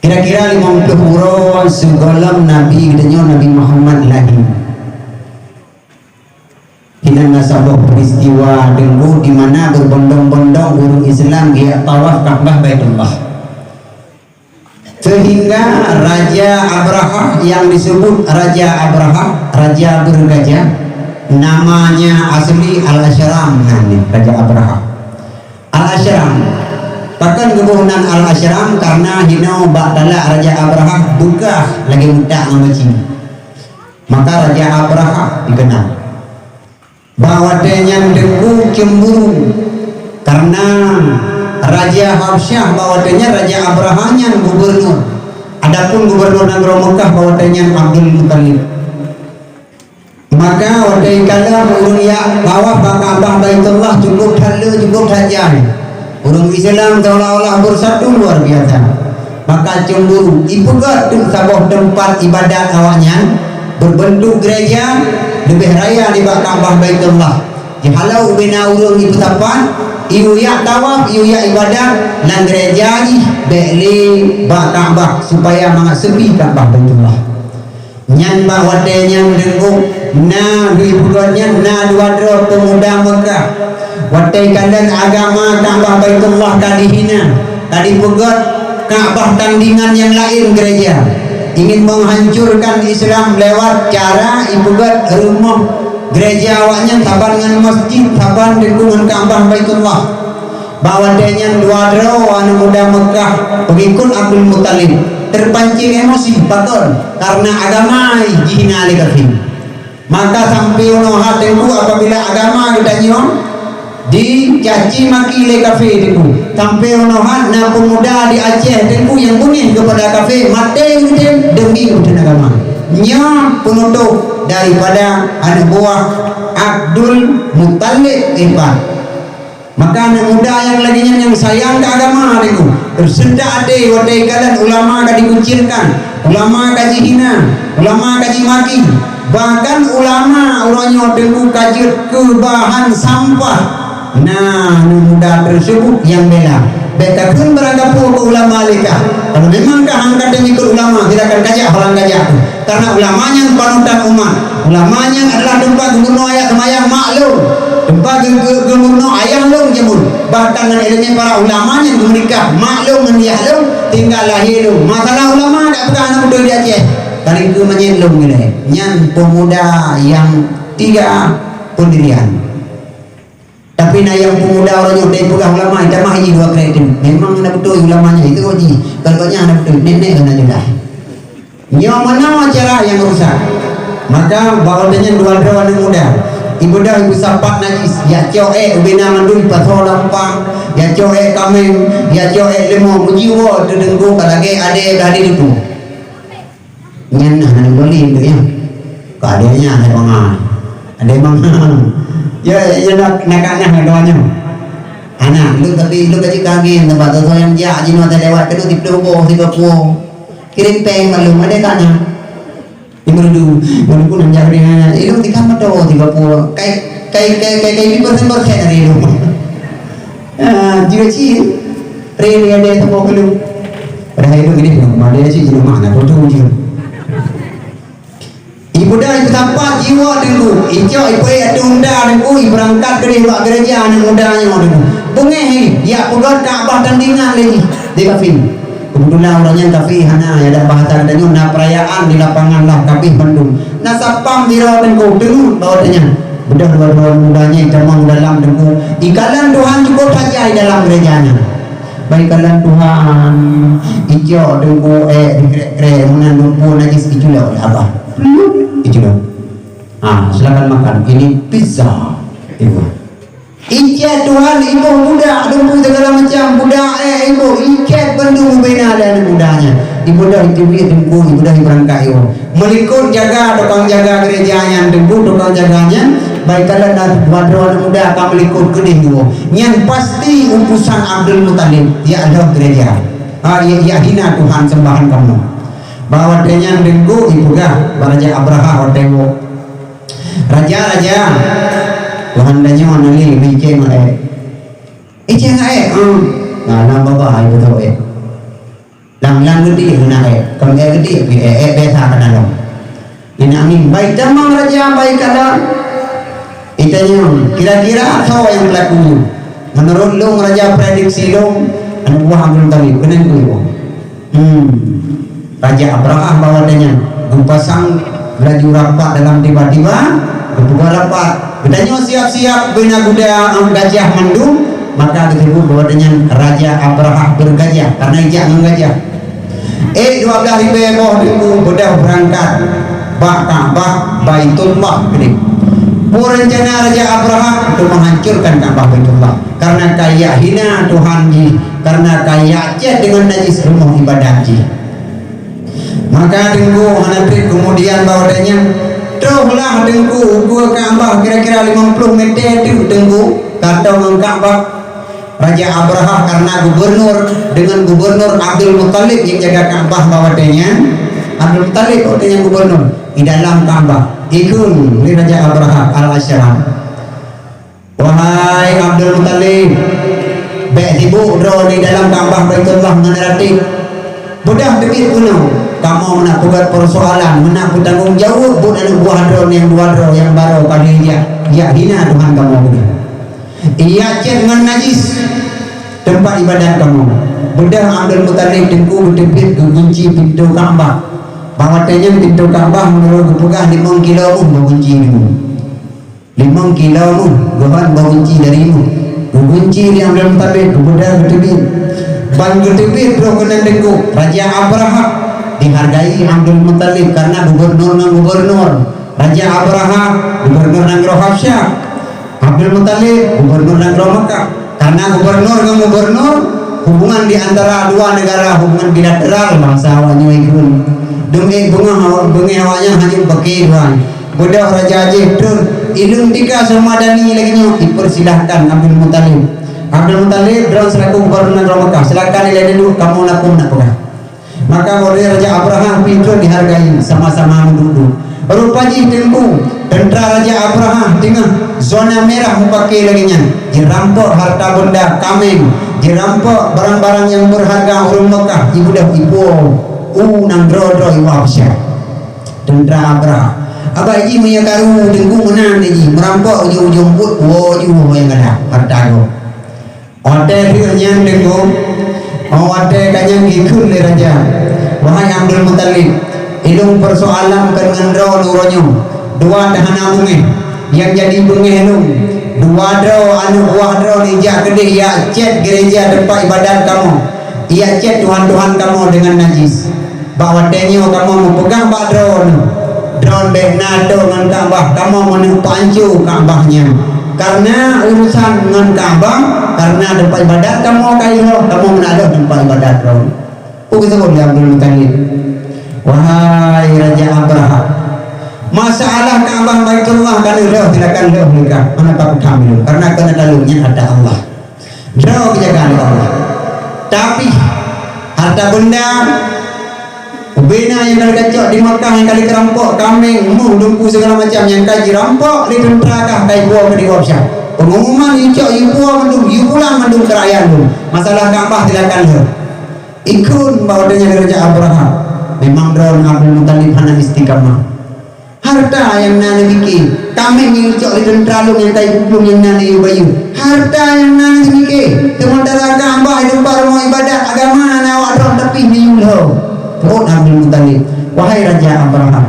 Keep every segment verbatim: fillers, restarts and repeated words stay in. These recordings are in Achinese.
Kira-kira limong ploh uroe sigohlom Nabi geutanyoe Nabi Muhammad lahé. Hinan na saboh peristiwa teungku di mana berbondong-bondong ureuëng Islam geujak tawaf Ka'bah Baitullah. Sehingga Raja Abrahah yang disebut Raja Abrahah, Raja Bergajah, namanya asli Al-Asyram nan nyan, Raja Abrahah. Al-Asyram. Pakon geuboh nan Al-Asyram? Karena hinoe bak talak Raja Abrahah beukah lagée mutak ngon macin. Maka Raja Abrahah dikenal. Bak watée nyan teungku cemburu, karena Raja Habsyah bak watée nyan Raja Abrahah nyan gubernur. Adapun gubernur nanggroe Mekah bak watée nyan Abdul Muthalib. Maka watée kalon ureuëng jak tawaf bak Ka'bah Baitullah cukup that le, cukup that jai. Ureuëng Islam seolah-olah bersatu luar biasa. Maka cemburu, ipeugét teuk saboh teumpat ibadat awaknyan berbentuk gereja leubeh raya nibak Ka'bah Baitullah. Jihalo ubena ureuëng ipeusapat, iyue jak tawaf, iyue jak ibadat lam gereja jih, bék lé bak Ka'bah supaya mangat seupi Ka'bah Baitullah. Nyan bak watée nyan teungku na dua peugot nyan na dua droe peumuda Mekah. Watée kalon agama Ka'bah Baitullah ka dihina, ka dipeugét Ka'bah tandingan nyang laén gereja. Ingin menghancurkan Islam lewat cara ipeugét rumoh gereja awaknyan saban ngon masjid, saban teungku ngon Ka'bah Baitullah. Bak watée nyan dua droe aneuëk muda Mekah, pengikut Abdul Muthalib, terpancing emosi. Pakon? Karena agama jihina lé kafé. Maka sampoe unoe ha teungku apabila agama geutanyoe dicaci maki lé kafé teungku. Sampoe unoe ha na peumuda di Aceh teungku nyang beungéh keupada kafé maté geutem demi geutanyoe agama. Nyoe peunutôh daripada aneuëk buah Abdul Muthalib iban. Maka aneuëk muda nyang lagée nyan nyang sayang keu agama teungku, teuseuntak até watée kalon ulama ka dikucilkan, ulama ka jihina, ulama ka jimaki. Bahkan ulama uroe nyoe teungku ka jeuet keu bahan sampah. Nah, aneuëk muda tersebut nyang bela. Bék kakheun barangkapeue keu ulama lé kah. Kalau memang kah angkat dan ikut ulama, silakan kajak, halang kajak tu. Karena ulama nyan panutan umat. Ulama nyan adalah teumpat geumeureunoe ayat seumayang maklum. Teumpat geu-, geu-, geumeureunoe ayah lôn jameun. Bahkan ngon ileumèe para ulama nyan geumeurikah maklum ngon yah lôn, tinggai lahé lôn. Masalah ulama dak peugah aneuk muda di Aceh. Paling keu manyét lôn nilai. Nyan pemuda nyang tiga pendirian. Tapi na nyang peumuda uroe nyoe teupeugah ulama, itamah jih dua krek tu. Memang hana beutôi ulama nyan, itu jih. Kalau nyan hana beutôi, nek-nek hana jeulaih. Nyoe meunoe cara nyang rusak. Maka bak watèe nyan dua droe aneuk muda, ibeudôh ibeusapat najis, jak cok èk ubena mandum, ipasoe lam pang, jak cok èk kaméng, jak cok èk leumo, meujiwoe teudeungku ka lagèe adèe blah di dutu. Nyan hana boleh tu ya. Ka ada nya ada bangai. Ada bangai. Ya, ya nak nak nak ada nyoe. Anak lu tapi lu kaji kagin tempat tu yang jak jinoe lewat tu tipe boh tiga puluh. Kirim peng malu ada kana. Di merdu, merdu pun yang jadi ilung tiga motor tiga puluh. Kai kai kai kai kai persen persen dari ilung. Ah, jiwa cil. Rere ada tepuk kelu. Padahal itu gini, mana dia sih jenuh mana foto je. Ibeudôh ibeusapat jiwoe teungku, icok ipeuék ateueh unda teungku, ibeurangkat keudeh bak gereja aneuk muda nyoe teungku. Beungéh lé, jak peugöt Ka'bah tandingan lé jih, lé kafé. Keubeutulan ureueng nyan kafé hana, ya dak bahasa geutanyoe na peurayaan di lapangan lah kabéh bandum. Na satpam sidroe teungku, teungeut bak watèe nyan. Beudôh dua-dua muda nyan itamong dalam teungku. Ikalon Tuhan cukup saja di dalam gereja nyan. Bak ikalon Tuhan, icok teungku èk dikrek-krek, meunan lumpur najis iculok lé abah. Iculok. Ha, silakan makan. Ini pizza. Ibu. Icok Tuhan, iboh budak, lumpur segala macam, budak èk iboh, icok bandum ubena lé aneuk muda nyan. Ibeudôh iteubiet teungku, ibeudôh ibeurangkat iwoe. Meulikot jaga, tukang jaga gereja nyan teungku, tukang jaga nyan, bak ikalon na dua droe aneuk muda ka meulikot keudeh iwoe. Nyan pasti utusan Abdul Muthalib, jak lhôh gereja. Ha, ya, ya hina Tuhan sembahan kamoe. Bak watèe nyan teungku ipeugah bak Raja Abrahah watèe woe, "Raja, raja, Tuhan tanyoe hana lé meuicèk ngon èk." "Icèk ngon èk?" "Hmm." Nah, lam baba ai beutôi ék. Lam, lam geudiek na ék. Kon ék geudiek pih ék, ék biasa kana lom. Inan angin bai tamong raja bai kala. Itanyong, kira-kira soe nyang peulaku nyoe? Meunurot lôn raja, prediksi lôn, aneuk buah Abdul Muthalib, keunan keuh. Hmm. Raja Abrahah bak watée nyan geupasang laju rapat dalam tiba-tiba, geupeugah rapat. Geutanyoe siap-siap beuna guda gajah mandum, maka geusebut bak watée nyan Raja Abrahah beugajah, karna ijak ngon gajah. Ék dua blaih ribée boh teungku beudôh beurangkat bak Ka'bah Baitullah keudeh. Peue rencana Raja Abrahah? Untuk menghancurkan Ka'bah Baitullah, karna ka ijak hina Tuhan jih, karna ka ijak cét deungon najis rumoh ibadat jih. Maka teungku hana treb keumudian bak watée nyan, troh lah teungku ukeue Ka'bah kira-kira limong ploh meter teuk teungku, ka tô ngon Ka'bah. Raja Abrahah karna gubernur deungon gubernur Abdul Muthalib nyang jaga Ka'bah bak watée nyan. Abdul Muthalib bak watée nyan gubernur di dalam Ka'bah. Ikheun lé Raja Abrahah al-Asyram, "Wahai Abdul Muthalib, bék sibuk droe di dalam Ka'bah Baitullah ngon ratéb. Beudôh teubiet keunoe, kamoe meunak peugét peusoalan, meunak peutanggong jaweueb buet aneuk buah droe nyang dua droe nyang barô ka lheueh jak, jak hina Tuhan kamoe keudeh. Ijak cét ngon najis teumpat ibadat kamoe." Beudôh Abdul Muthalib teungku geuteubiet geugunci pintoe Ka'bah. Bak watée nyan pintoe Ka'bah meunurot geupeugah limong kilo meuh geugunci teungku. Limong kilo meuh geuhon bak gunci dari meuh. Geugunci lé Abdul Muthalib, geubeudôh geuteubiet. Ban geuteubiet troh keunan teungku, Raja Abrahah dihargai Abdul Muthalib karna gubernur ngon gubernur. Raja Abrahah, gubernur nanggroe Habsyah. Abdul Muthalib, gubernur nanggroe Makkah. Karna gubernur ngon gubernur, hubungan di antara dua negara, hubungan bilateral, bangsa awak nyoe ikheun. Dum ék beungéh awak, beungéh awak nyan hana paké dua. Beudôh raja jih tron, ileueng tika seumua dani lagée nyoe, ipersilahkan Abdul Muthalib. Abdul Muthalib, droe seulaku gubernur nanggroe Makkah, silakan ilée duek, kamoe na peue meunak peugah. Maka watée Raja Abrahah pih tron dihargai, sama-sama meuduek-duek. Rupa jih teungku, teuntra Raja Abrahah teungoh zona merah meupaké lagée nyan, jirampok harta beunda kaméng, jirampok barang-barang nyang beurharga ureuëng Makkah, ibeudôh ipuwoe u nanggroe droe iwa Habsyah. Teuntra Abrahah. Abah jih meunyoe karu teungku meunan jih, meurampok ujong-ujong buet, woe ju nyang gada harta gob. Watée lheueh nyan teungku, watée ka nyan geukheun lé raja, "Wahai Abdul Muthalib, ilông peusoalan keu ngon droe uroe nyoe, dua teuh hana beungéh. Nyang jadi beungéh lông, dua droe aneuk buah droe nijak keudeh jak cét gereja teumpat ibadat kamoe, jak cét tuhan-tuhan kamoe deungon najis." Bak watée nyoe kamoe meupeugah bak droeneuh, droeneuh bék na tô ngon Ka'bah, kamoe meuneuk peuanco Ka'bah nyan. Kareuna urusan ngon Ka'bah, kareuna teumpat ibadat kamoe ka ilhôh, kamoe meuneuk lhôh teumpat ibadat droeneuh. Peue geuseubut lé Abdul Muthalib? Wahai Raja Abrahah, masalah Ka'bah Baitullah ka lheueh, silakan lhôh nikah, hana ka peukam lôn, kareuna keuneuk lôn nyan ata Allah. Droe geujaga lé Allah. Tapi harta benda, ubena nyang ka lheueh geucok di Makkah, nyang ka lheueh geurampok, kaméng, meuh, lumpu, segala macam nyang ka jirampok lé teuntra kah ka ipuwoe keu di Habsyah. Pengumuman, icok ipuwoe mandum, ipulang mandum keu rakyat lôn. Masalah Ka'bah silakan lheueh. Ikheun bak watée nyan lé Raja Abrahah. Memang droe Abdul Muthalib hana istiqamah. Harta nyang na neumike, kaméng nyang icok lé teuntra lôn nyang ka iplueng nyang na neuyue bayeue. Harta nyang na neumike, seumantara Ka'bah di teumpat rumoh ibadat agama na awak droe tapi neuyue lhôh. Peuet Abdul Muthalib, "Wahai Raja Abrahah,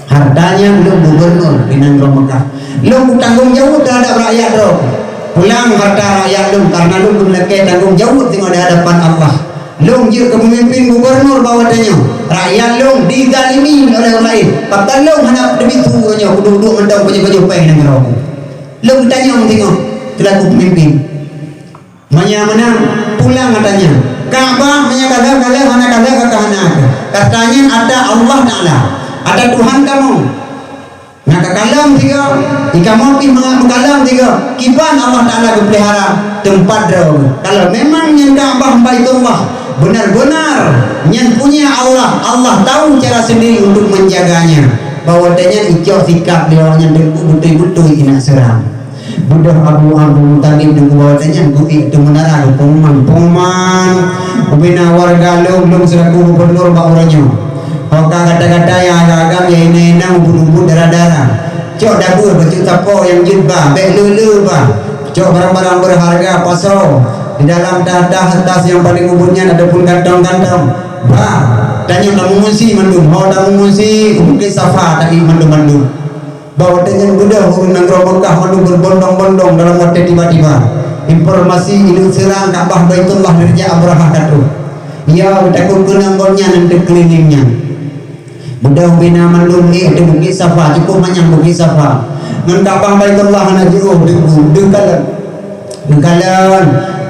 harta nyan lôn gubernur di nanggroe Meukah. Lôn kutanggong jaweueb teuhadap rakyat droe. Pulang harta rakyat lôn, kareuna lôn meulakée tanggong jaweueb singoh di hadapan Allah." Lôn jeuet keu peumimpin gubernur bak watée nyoe. Rakyat lôn dizalimi oleh ureuëng laén. Pakon lôn hana teubiet su uroe nyoe kuduek-duek mantong pajoh-pajoh péng nanggroe? Lôn tanyong singoh seulaku peumimpin. Meunyoe meunan, pulang ata nyan. Ka'bah meunyoe ka lheueh, ka lheueh, hana ka lheueh, ka hana. Ata nyan ata Allah Taala, ata Tuhan kamoe. Na kakalon sigoe, di kamoe pih mangat meukalon sigoe, kiban Allah Taala geupeulihara teumpat droe. Kalau memang nyan Ka'bah Baitullah, benar-benar nyan punya Allah, Allah tahu cara sendiri untuk menjaganya. Bahwa watée nyan icok sikap lé awak nyan teungku beutôi-beutôi ingat seurang. Beudôh Abu, Abu Muthalib deungon bahwa nyan geuék ateueh meunara geupeumang-peumang. Ubena warga lôn, lôn seulaku gubernur bak uroe nyoe. Ho ka gata-gata nyang agam-agam, nyang inong-inong, ubit-ubit, dara-dara. Cok dabeuh bacut sapo nyang jeuet ba, bèk le-le ba. Cok barang-barang beureuharga pasoe di dalam tas-tas nyang paleng ubit nyan ataupun kantong-kantong. Ba, tanyoe tameungungsi mandum. Ho tameungungsi u Bukét Safa taék mandum-mandum. Bak watèe nyan beudôh ureueng nanggroe Meukah mandum beubondong-bondong dalam watèe tiba-tiba. Informasi ineuk seurang Ka'bah Baitullah lé Raja Abrahah ka troh. Ya, takot keunong gobnyan nyan teukeulileng nyan. Beudôh bina mandum ék di Bukét Safa, cukôp manyang Bukét Safa. Ngon Ka'bah Baitullah hana jiôh, deuh, deuh kalon. Deuh kalon.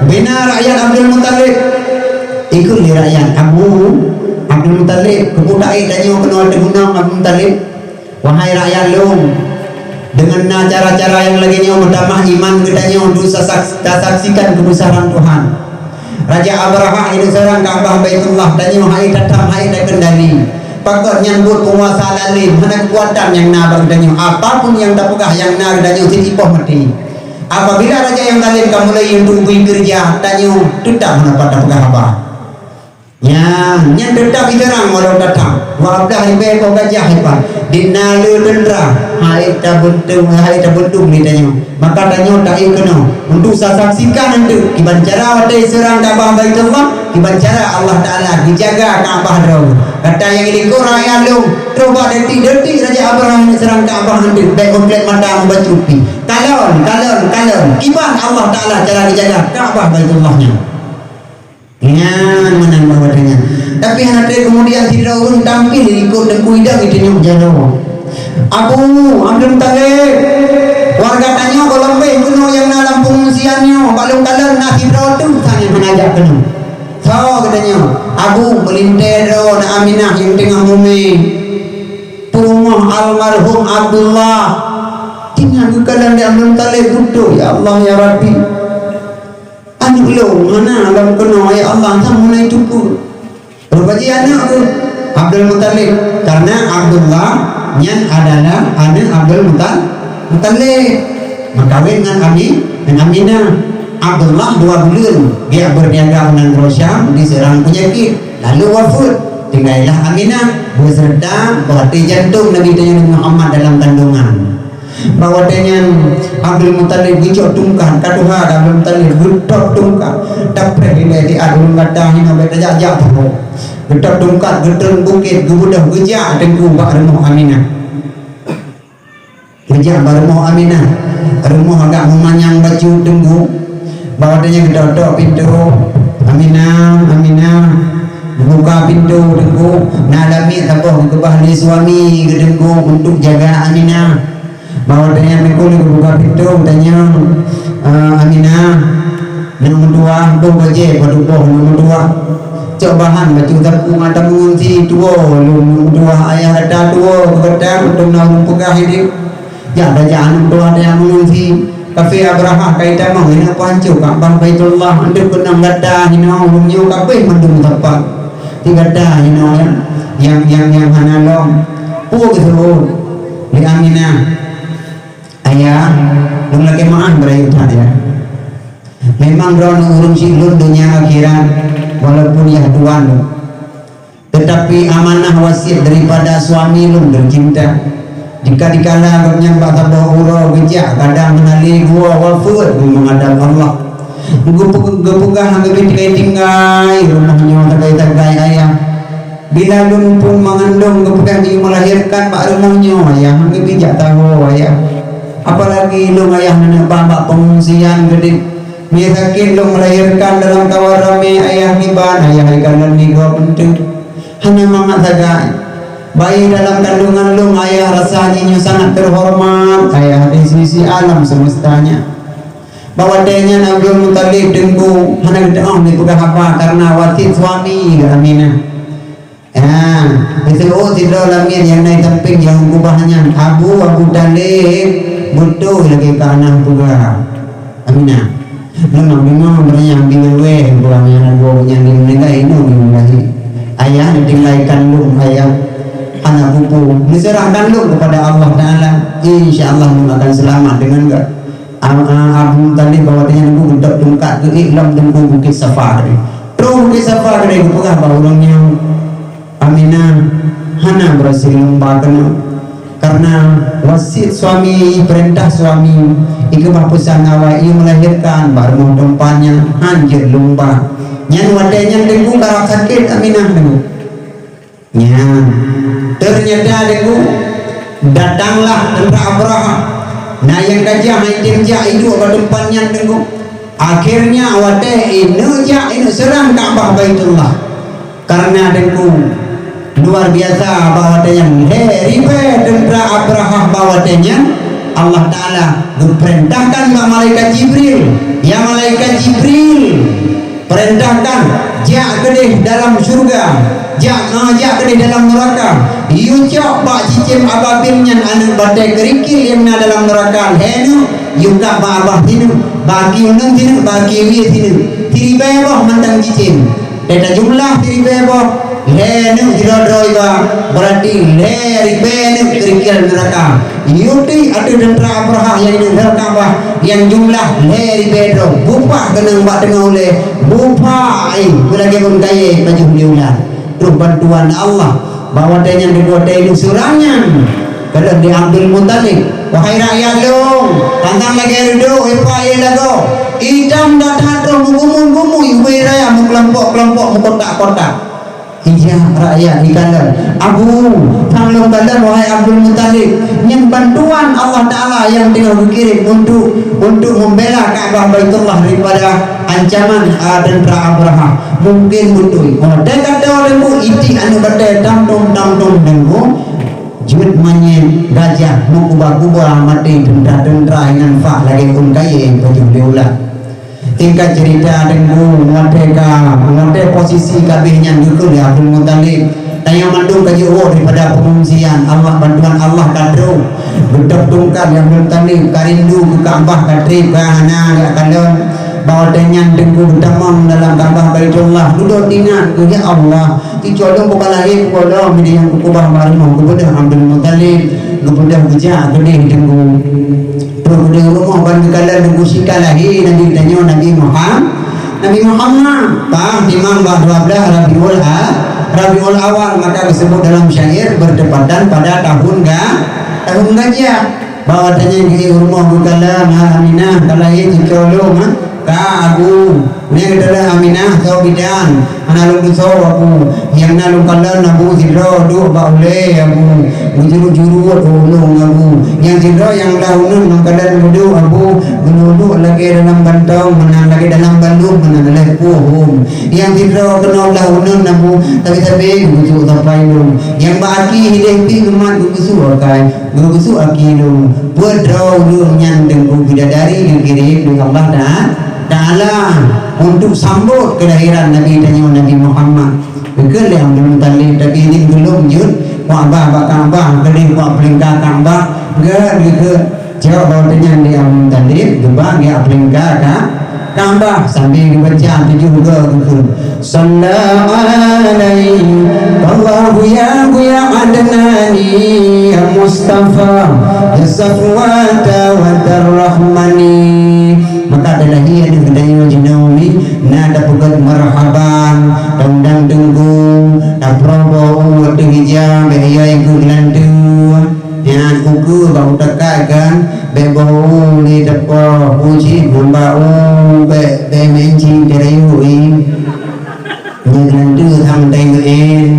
Bina rakyat Abdul Muthalib. Ikheun lé rakyat, Abu Abdul Muthalib, keupeue taék tanyoe keunoe ateueh gunong Abdul Muthalib? Wahai rakyat lôn, deungon na cara-cara nyang lagèe nyoe meutamah iman geutanyoe, untuk sasaks-, tasaksikan keubesaran Tuhan. Raja Abrahah ineuk seurang Ka'bah Baitullah, tanyoe han ék tatam, han ék takeundali. Pakon nyan buet peunguasa zalim, hana keukuatan nyang na bak geutanyoe. Apapun nyang tapeugah nyang na geutanyoe sit ipoh maté. Apabila raja nyang zalim ka mulai untuk bri keureuja, tanyoe teutap hana pat tapeugah haba. Nyan, nyan teutap jiseurang walau datang. Dua blah ribèe boh gajah ipat. Di na le teuntra, han ék tabeutung, han ék tabeutung di tanyoe. Maka tanyoe taék keunoe untuk sasaksikan eunteuk kiban cara watèe jiseurang Ka'bah Baitullah, kiban cara Allah Taala geujaga Ka'bah droe. Gata nyang di likot rakyat lôn, troh bak detik-detik Raja Abrahah jiseurang Ka'bah eunteuk, bèk meuklèt mata meubacut pih. Kalon, kalon, kalon. Kiban Allah Taala cara geujaga Ka'bah Baitullah nyan. Nyan meunan bak watèe nyan. Tapi hana trép keumudian sidroe ureueng tampil di likot Teungku Idong, jitunyok jaroe. Abu Abdul Muthalib, warga tanyoe goh lom bèh keunoe nyang na lam peungungsian nyoe, bak lôn kalon na sidroe teuk nyang hana jak keunoe. Soe geutanyoe? Abu, meulintèe droe na Aminah nyang teungoh mumè. Peurumoh almarhum Abdullah. Teungoh geukalon lé Abdul Muthalib, beutôi, ya Allah, ya Rabbi. Aneuk lôn hana lom keunoe, ya Allah, entah meunan teupeu. Rupajih aneuk keuh Abdul Muthalib, karena Abdullah nyan adalah aneuk Abdul Mutal-, Muthalib. Meukawen ngon Ami-, ngon Aminah. Abdullah dua buleuen geujak beurniaga u nanggroe Syam, diseurang peunyakét, lalu wafeuet. Tinggailah Aminah beuseureuta peurati jantông Nabi tanyoe Nabi Muhammad dalam kandungan. Bak watèe nyan Abdul Muthalib geucok tungkat, ka tuha Abdul Muthalib geutôb tungkat, tapreh ilèe siat ureueng gata hinoe bèk tajak-jak saboh. Geutôb tungkat, geutreun bukét, geubeudôh, geujak Teungku bak rumoh Aminah. Geujak bak rumoh Aminah. Rumoh agak meumanyang bacut Teungku. Bak watèe nyan geutok-tok pintoe, "Aminah, Aminah." Geubuka pintoe Teungku, na lamiet saboh geukeubah lé suami geuh Teungku untuk jaga Aminah. Bak watèe nyan Teungku lheueh geubuka pintoe, geutanyong, "Eh, Aminah, neumeudua, boh bajèe padub boh neumeudua? Cok bahan bacut sapeue ngon tameungungsi, tuwoe lôn neumeudua, ayah gata tuwoe keu gata, mantong na ureueng peugah idéh. Jak tajak aneuk tuha tajak meungungsi, kafé Abrahah ka jitamong, hinoe peuhanco Ka'bah Baitullah, eunteuk keunong gata hinoe, ureueng nyoe ka abéh mandum sapat. Di gata hinoe nyang, nyang, nyang hana lom." Peue geuseuôt lé Aminah? "Ayah, lôn lakèe meu'ah beurayeuk that, ya. Memang droeneuh ureueng syik lôn donya akhirat, walaupun yah tuan lôn. Teutapi amanah wasiet daripada suami lôn teucinta. Jika dikala gobnyan bak saboh uroe geujak, kadang hana lé geuwoe, wafeuet geuh meuhadab Allah. Geupeu-, geupeugah geubri tinggai-tinggai rumoh nyoe sagai-sagai, ayah. Bila lôn phôn meungandong geupeugah geuyue meulahirkan bak rumoh nyoe, ayah, han geubri jak sahoe, ayah. Apalagi lôn, ayah, neuneuk ba bak peungungsian keudéh. Meunyo sakét lôn meulahirkan dalam kawan ramé, ayah, kiban, ayah, ikalon lé gob eunteuk. Hana mangat sagai. Bayi dalam kandungan lôn, ayah, rasa jih nyoe sangat teuhoreumat, ayah, di sisi alam seumeusta nyan." Bak watèe nyan Abdul Muthalib Teungku hana geuteu'oh neupeugah haba kareuna wasiet suami geuh Aminah. Nyan, geuseuôt sidroe lamiet nyang na di sampéng nyang kubah nyan, "Abu, Abu Thalib, beutôi lagèe keu Aminah peugah." Aminah. Lôn deungö meureunyang di wewe, ureueng nyang na dua nyan di meuninggai, inong di meuninggai. Ayah neutinggai kandong ayah, hana pupu. Neuseurahkan lôn keupada Allah Taala. Insya Allah lôn akan seulamat deungon geuh. Am-, a-, Abdul Muthalib bak watée nyan Teungku geutôb tungkat geuék lom Teungku Bukét Safa keudeh. Troh Bukét Safa keudeh geupeugah bak ureuëng nyoe, "Aminah hana beurasé lumba keunoe, kareuna wasiet suami, peurintah suami, ikeubah peusan awai ie meulahirkan bak rumoh teumpat nyan han jeuet lumba." Nyan watée nyan Teungku karab sakét Aminah Teungku. Nyan, teunyata Teungku, datanglah teuntra Abrahah. Na nyang ka jak, hai tem jak iduek bak teumpat nyan Teungku. Akhirnya watée ineuk jak, ineuk seurang Ka'bah Baitullah. Kareuna Teungku, luar biasa bak watée nyan lhée ribée teuntra Abrahah bak watée nyan, Allah Taala geupeurintahkan bak malaikat Jibril, "Ya malaikat Jibril, peurintahkan, jak keudeh dalam syeuruga, jak, eh, jak keudeh dalam neuraka. Yue cok bak cicém ababil nyan aneuëk batée keurikil nyang na dalam neuraka, lhée neuk, yue kab bak babah sineuk, bak aki uneun sineuk, bak aki wie sineuk. Siribée boh mantong cicém. Teuka jumlah siribée boh, lhée neuk sidroe-droe iba, beurati lhée ribée neuk keurikil neuraka." Yue teuh ateueh teuntra Abrahah nyang ineuk lhée Ka'bah, nyang jumlah lhée ribée droe, bupah keunong bak teungoh ulée, bupah, ai, beulagée beueng kayée pajoh di ulat. Troh bantuan Allah, bak watée nyan di watée ineuk seurang nyan, kalon di Abdul Muthalib, "Wahai rakyat lôn, tantang lagée reudôk ipa ie lagoe, itam that-that troh meugumun-gumun, ubé raya meukelompok-kelompok, meukotak-kotak." Ija rakyat ikalon, "Abu, sang lôn kalon, wahai Abdul Muthalib, nyan bantuan Allah Taala nyang teungoh geukirém untuk, untuk membela Ka'bah Baitullah daripada ancaman, a, teuntra Abrahah." Mungken beutôi. Watée ka teurimong itik aneuëk batée tam-tom, tam-tom Teungku, jeuet manyét gajah meukuba-kuba maté teuntra-teuntra nyan fah lagée phon kayée pajoh di ulat. Singkat cerita Teungku, watée ka, watée posisi ka abéh nyan geukheun lé Abdul Muthalib, tanyoe mandum ka jiwoe daripada pengungsian. Allah, bantuan Allah ka troh. Geutôb tungkat lé Abdul Muthalib, ka rindu keu Ka'bah, ka treb, ka hana jak kalon. Bak watée nyan Teungku geutamong dalam Ka'bah Baitullah, geudok teuingat keu, "Ya Allah, cucoe lôn ka lahé, cucoe lôn nyang kukeubah bak rumoh." Geubeudôh Abdul Muthalib, geubeudôh geujak keudeh Teungku. Troh u rumoh ban geukalon Teungku, si ka lahé Nabi tanyoe, Nabi Muham-, Nabi Muhammad. Bah, timang bak dua belas Rabiul A-, Rabiul Awal, maka geuseubut dalam syair bertepatan pada tahun ga-, tahun gajah. Bak watée nyan geuék u rumoh geukalon, "Ha, Aminah, ka lahé cucoe lôn, ha?" "Ka, Abu." "Nyan geukalon Aminah, soe bidan?" "Hana lôn tusoe, Abu. Nyang na lôn kalon, Abu, sidroe duek bak ulée, Abu. Geujurut-jurut ulôn, Abu. Nyang sidroe nyang blah uneun lôn kalon duek, Abu. Geululuk lagée dalam bantong, meunan lagée dalam balum, meunan lhée puih hom. Nyang sidroe keunoe blah uneun, Abu, tapi-tapi geubusuk sapai lôn. Nyang bak aki hideh pih geumat geubusuk akai, geubusuk aki lôn." Peue droe ulôn nyan Teungku, bidadari geukirém lé Allah Ta-, Taala untuk sambot keulahiran Nabi tanyoe, Nabi Muhammad. Geukheun lé Abdul Muthalib, tapi idin geulom jeuet, wak bah bak Ka'bah, keudeh wak peulingka Ka'bah, geuh geukheun, cok bak watée nyan lé Abdul Muthalib, geuba geujak peulingka Ka-, Ka'bah, sambil geubaca tujoh goe geukheun, "Shalla alaikallahu ya, ya Adnani, ya Mustafa, ya Safwata wa Tarrahmani." Maka teulahé aneuëk geutanyoe jinoe mi, na tapeugét marhaban, taundang Teungku, taproh boh u ateueh ija, bék yai keu geulanteue. Nyan ukeue bak utakai kan, bék boh u lé tapoh, u cit ngon bak u, bék, bék meuincing teureuyuek i. Nyan geulanteue sang meutai meu'én.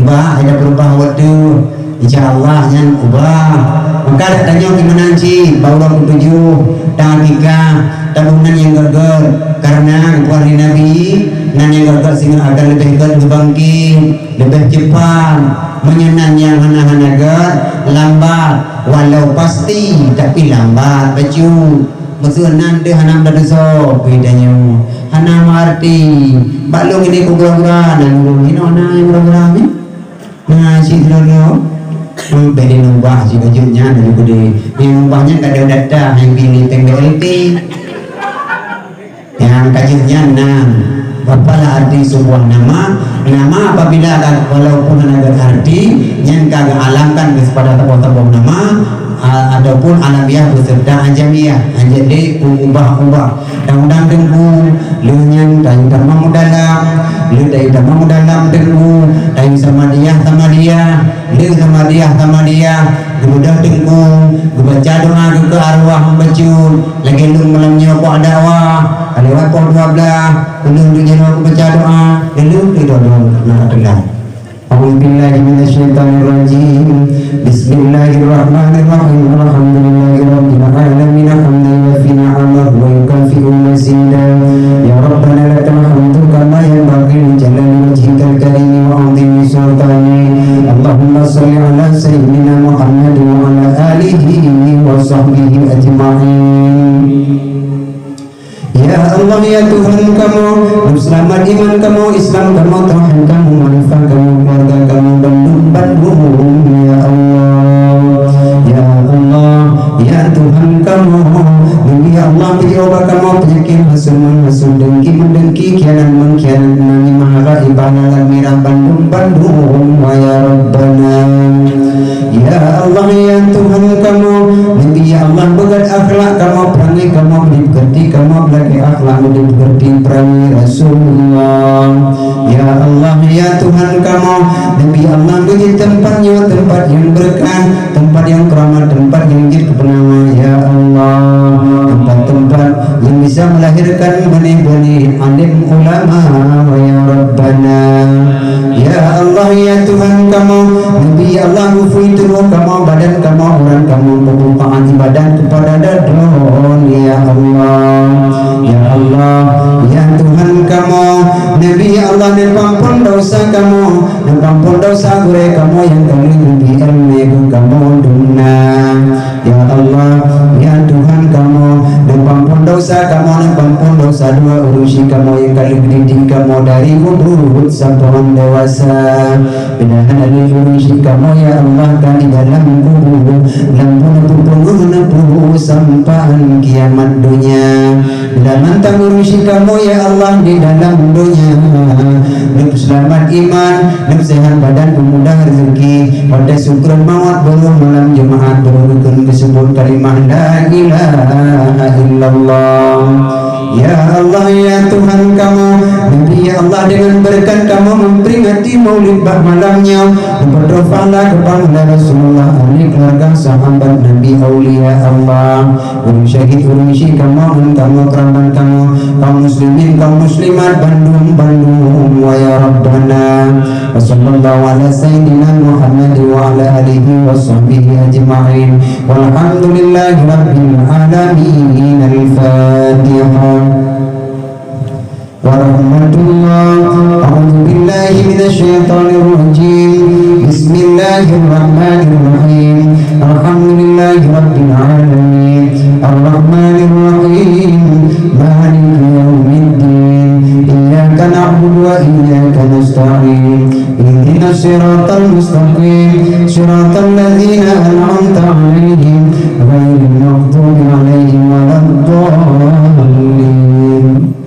Bah, ida peurubah watée, insya Allah nyan ubah. Maka dak tanyoe keumeunang cit, bak uroe keutujôh, ta akikah, taboh nan nyang gét-gét, kareuna geupeugah lé Nabi, nan nyang gét-gét singoh akan leubeh gét geubangkét, leubeh cepat. Meunyoe nan nyang hana-hana gét, lambat, walau pasti, tapi lambat bacut. Meuseu nan teuh hana meudesya, beda nyoe. Hana meuarti. Bak lôn ini ku gura-gura, nan lôn hinoe na nyang gura-gura nyoe. Na cit lolo. Hmm, bèk di nubah cit ka jeuet nyan laju keudeh. Di nubah nyan ka ada data nyang pilih peng B L T. Nyang ka jeuet nyan nan. Apalah arti sebuah nama? Nama apabila ka, walaupun hana geuarti, nyan ka geualamkan kepada saboh-saboh nama, A-, ataupun alamiah beserta ajamiah, hanjeuet lé peubah-ubah. Dang-dang Teungku, lheueh nyan tayue tamong dalam, lheueh tayue tamong dalam Teungku, tayue samadiah-samadiah, lheueh samadiah-samadiah, geubeudôh Teungku, geubaca doa keu arwah bacut, lagée lôn malam nyoe kok dakwah, ka lewat poh dua blaih, ulôn lôn jaroe geubaca doa, lheueh lôn geudoa na teulat. أعوذ بالله من الشيطان الرجيم. بسم الله الرحمن الرحيم. الحمد لله رب العالمين، حمدا يوافي نعمه ويكافئ مزيده. يا ربنا لك الحمد كما ينبغي لجلال وجهك الكريم وعظيم سلطانك. اللهم صل على سيدنا محمد وعلى آله وصحبه أجمعين. Ya Allah, ya Tuhan kamoe, neuseulamat iman kamoe, Islam kamoe, tauhid kamoe, makrifah kamoe, keuluwarga kamoe, bandum-bandum, ya Allah. Ya Allah, ya Tuhan kamoe, Nabi ya Allah, peujeuet ubak kamoe peunyakét hasut-meuhasut, dengki-meudengki, khianat-meukhianat, namimah, ghaibah, lalat mirah, bandum-bandum, wa ya Rabbana. Ya Allah, ya Tuhan kamoe, Nabi ya Allah, beugét akhlak kamoe, peurangée kamoe, beudipeukeuti kamoe, beulagée akhlak, beudipeukeuti peurangée Rasulullah. Ya Allah, ya Tuhan kamoe, Nabi ya Allah, beujeuet teumpat nyoe teumpat nyang beureukat, teumpat nyang keuramat, teumpat nyang jeuet keu peunawa, ya Allah. Teumpat-teumpat nyang bisa melahirkan beuneh-beuneh alim ulama, wa ya Rabbana. Ya Allah, ya Tuhan kamoe, Nabi ya Allah, geupeuteulheueh kamoe, badan kamoe, urat kamoe, beumanfaat ibadat keupada Droeneuh, ya Allah. Ya Allah, ya Tuhan kamoe, Nabi ya Allah, neupeuampon desya kamoe, neupeuampon desya gurée kamoe nyang ka lheueh geubri iéleumé keu kamoe dum na. Ya Allah, ya Tuhan kamoe, neupeuampon desya kamoe, neupeuampon desya dua ureuëng syik kamoe nyang ka lheueh geudidik kamoe dari ubeut sampoe dewasa. Mudah-mudahan ureuëng syik kamoe, ya Allah, ka di dalam kubu, lam buleuen peupeungeuh neupeusampang kiamat donya. Bila mantong ureuëng syik kamoe, ya Allah, di dalam donya, neupeuseulamat iman, neupeusehat badan, peumudah rezeki, watée sukron mawöt, barô malam Jumaat, barô geukheun geuseubut kalimah la ilaha illallah. Ya Allah, ya Tuhan kamoe, Nabi ya Allah, deungon beureukat kamoe memperingati Maulid bak malam nyoe, neupeutrok pahala keu pahala Rasulullah, ahli keluarga, sahabat Nabi, aulia Allah. Ureuëng syahid, ureuëng syik kamoe, ngon kamoe, keurabat kamoe, kaum muslimin, kaum muslimat, bandum-bandum, wa ya Rabbana. Wa sallallahu ala sayyidina Muhammad wa ala alihi wa sahbihi ajma'in. Walhamdulillahi rabbil alamin. Al-Fatihah. Warahmatullah. A'udzu billahi minasy syaithanir rajim. Bismillahirrahmanirrahim. Alhamdulillahi rabbil alamin. Arrahmanirrahim. Maliki yaumiddin. Iyyaka na'budu wa iyyaka nasta'in. Ihdinas siratal mustaqim. Siratal ladzina an'amta 'alaihim ghairil maghdubi 'alaihim waladdallin.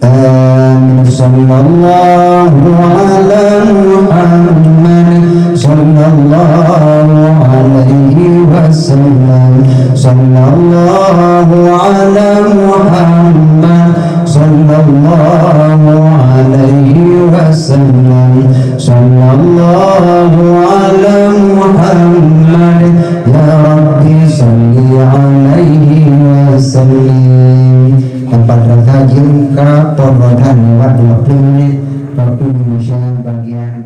Amin. Sallallahu ala Muhammad, sallallahu alaihi wasallam. Sallallahu ala Muhammad, sallallahu alaihi wasallam. Sallallahu ala Muhammad, ya Rabbi salli alaihi wasallim. Empat rakaat jeuem ka, poh rakaat lewat dua puluh menit, waktu Indonesia bagian